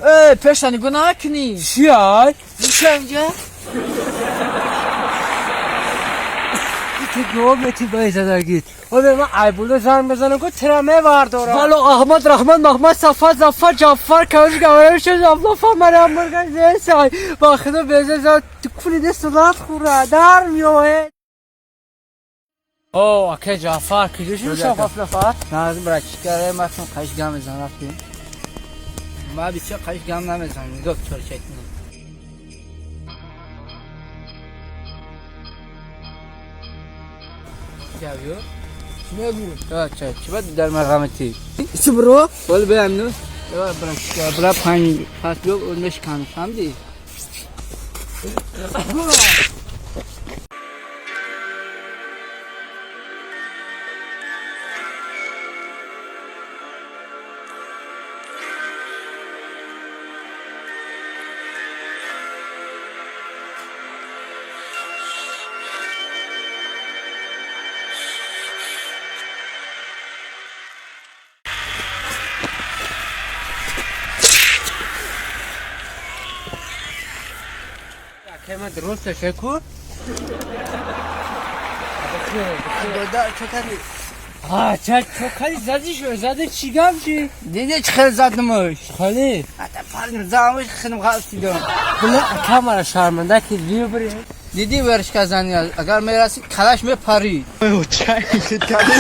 Э, пеша нигоҳ накунӣ. Чӣ ай? Биша инҷа. Ту ҷавоб метӣ ба задагит. Оме ман айбуло занг бизанам, ку тира мевардорам. Вало Аҳмад, Раҳмат, Маҳмад, Сафар, Зафар, Ҷафар, Кавш, Гавраш, Абдулфа, Марям, Мурган, Зесай. Ба худо беза кули даст лат хӯра дар меоед. О, ака Ҷафар, куҷо шуд шафаф нафар? Назм брат, чикара ман қаш гам мезанам рафтем. Ма бисёр қаш гам намезанам. Нигоҳ чор чайтин. Ҷавё? Чӣ мегӯ? Ча, чӣ бад дар мағамати? Чӣ бро? Вол беам ну. Брат, чикара бра панҷ пас биё мешкан, фаҳмидӣ? Ака ман дуруст ташаккур. Дода, чо кардӣ? А, ча чо кардӣ зади шо, зади чӣ гап чӣ? Дидӣ чӣ хел задамаш? Хали. Ата парим замаш хинм ғалтидам. Била ака мара шарманда ки биё бри. Дидӣ вершка зани, агар мерасӣ калаш мепарӣ. Чай кардӣ.